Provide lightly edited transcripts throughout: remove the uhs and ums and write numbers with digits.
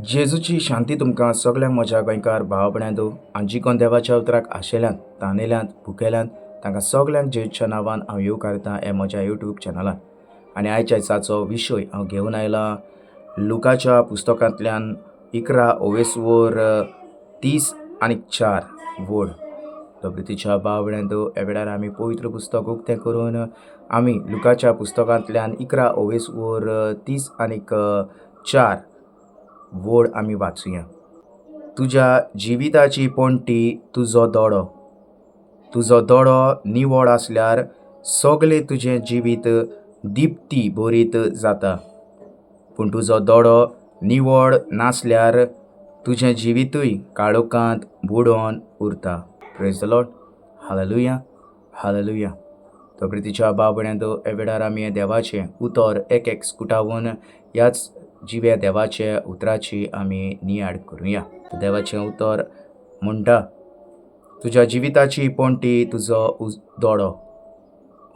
जेजूची शांती तुमकां सगळ्यांक म्हज्या गोंयकार भाव भयणांनो आनी जी कोण देवाच्या उतराक आशेल्यांत, तानेल्यांत, भुकेल्यांत तांकां सगळ्यांक जेजूच्या नांवान हांव येवकारतां हे म्हज्या युट्यूब चॅनलान. आनी आयच्या दिसाचो विशय हांव घेवन आयला लुकाच्या पुस्तकांतल्यान 11 ओवेसवर 34 वड. तो प्रितीच्या भाव भयणांनो, ह्या वेळार आमी पवित्र पुस्तक उक्तें करून आमी लुकाच्या पुस्तकांतल्यान 11 ओवेसवर 34 वड आमी वाचुया. तुज्या जिविताची पणटी तुजो दोडो, तुजो दोडो निवळ आसल्यार सगळें तुजें जिवीत दिप्ती बरीत जाता, पूण तुजो दोडो निवळ नासल्यार तुजें जिवितूय काळोखांत बुडोन उरता. Praise the Lord, hallelujah, hallelujah. तो प्रितीच्या भाव भयणांनो, ह्या वेळार आमी देवाचें उतर एक एक स्कुटावन ह्याच जिव्या देवाच्या उतराची आमी नियाळ करुया. देवाचें उतर म्हणटा, तुज्या जिविताची पणटी तुजो दोडो.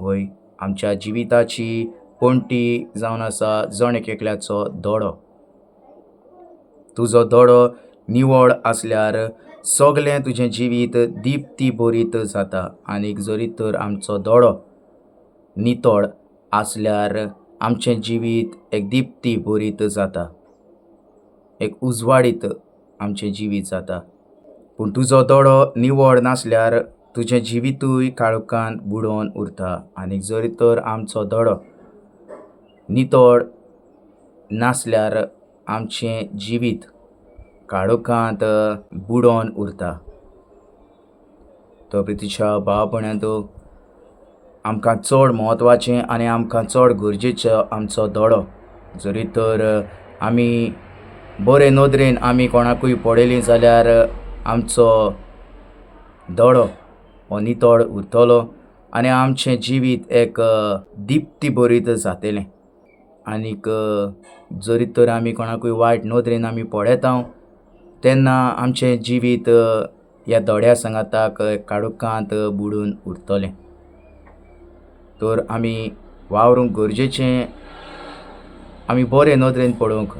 वय, आमच्या जिविताची पणटी जावन आसा जण एक एकल्याचो दोडो. तुजो दोडो निवळ आसल्यार सगळें तुजें जिवीत दिप्ती बरीत जाता, आनीक जरी तर आमचो दोडो नितळ आसल्यार आमचें जिवीत एक दिप्ती बरीत जाता, एक उजवाडीत आमचें जिवीत जाता. पूण तुजो दोडो निवळ नासल्यार तुजें जिवितूय काळोखान बुडोवन उरता, आनी जरी तर आमचो दोडो नितळ नासल्यार आमचें जिवीत काळोखांत बुडोवन उरता. तो प्रितीच्या भाव भयणांनो, आमकां चड म्हत्वाचें आनी आमकां चड गरजेचो आमचो दोडो. जरी तर आमी बरे नदरेन आमी कोणाकूय पळयली जाल्यार आमचो दोडो हो नितळ उरतलो आनी आमचें जिवीत एक दिप्ती बरीत जातलें. आनीक जरी तर आमी कोणाकूय वायट नदरेन आमी पळयता तेन्ना आमचें जिवीत ह्या दोड्या सांगाताक काळोखांत बुडून उरतलें. तर आमी वावरूंक गरजेचें, आमी बरे नदरेन पळोवंक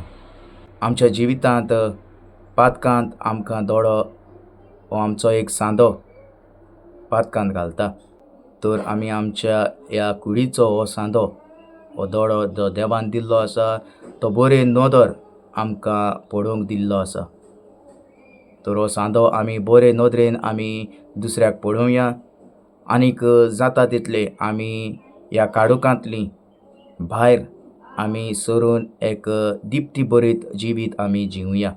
आमच्या जिवितांत पातकांत आमकां दोडो हो आमचो एक सांदो पातकांत घालता. तर आमी आमच्या ह्या कुडीचो हो सांदो, हो दोडो जो देवान दिल्लो आसा तो बरे नदर आमकां पळोवंक दिल्लो आसा. तर हो सांदो आमी बरे नदरेन आमी दुसऱ्याक पळोवया आनीक जाता तितले आमी ह्या काळोखांतली भायर आमी सरून एक दिप्ती बरीत जिवीत आमी जिवया.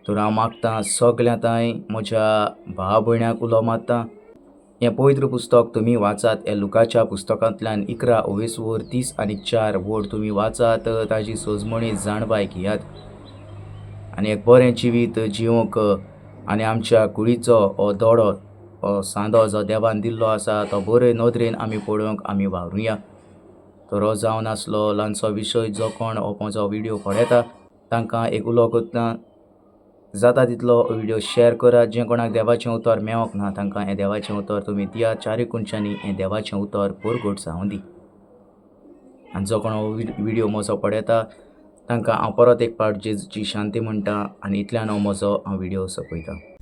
तर हांव मागतां सगळ्यां तांय म्हज्या भाव भयणाक उलो मारता, हें पवित्र पुस्तक तुमी वाचात. हे लुकाच्या पुस्तकांतल्यान 11 ओवेसवर 34 वड तुमी वाचात, ताजी सोजमणी जाणवाय घेयात आनी एक बरें जिवीत जिवंक आनी आमच्या कुडीचो हो दोडो, हो सांदो जो देवान दिल्लो आसा तो बरे नदरेन आमी पळोवंक आमी वावरुया. तर हो जावन आसलो ल्हानसो विशय. जो कोण हो म्हजो व्हिडियो पळयता तांकां एक उलो करता, जाता तितलो व्हिडियो शेअर करात. जे कोणाक देवाचें उतर मेळोंक ना तांकां हें देवाचें उतर तुमी दियात. चारूय कोनशांनी हें देवाचें उतर परगट जावं दी. आनी जो कोण हो व्हिडियो म्हजो पळयता तांकां हांव परत एक पावट जेजूची शांती म्हणटा आनी इतल्यान हो म्हजो हांव व्हिडियो सोंपयता.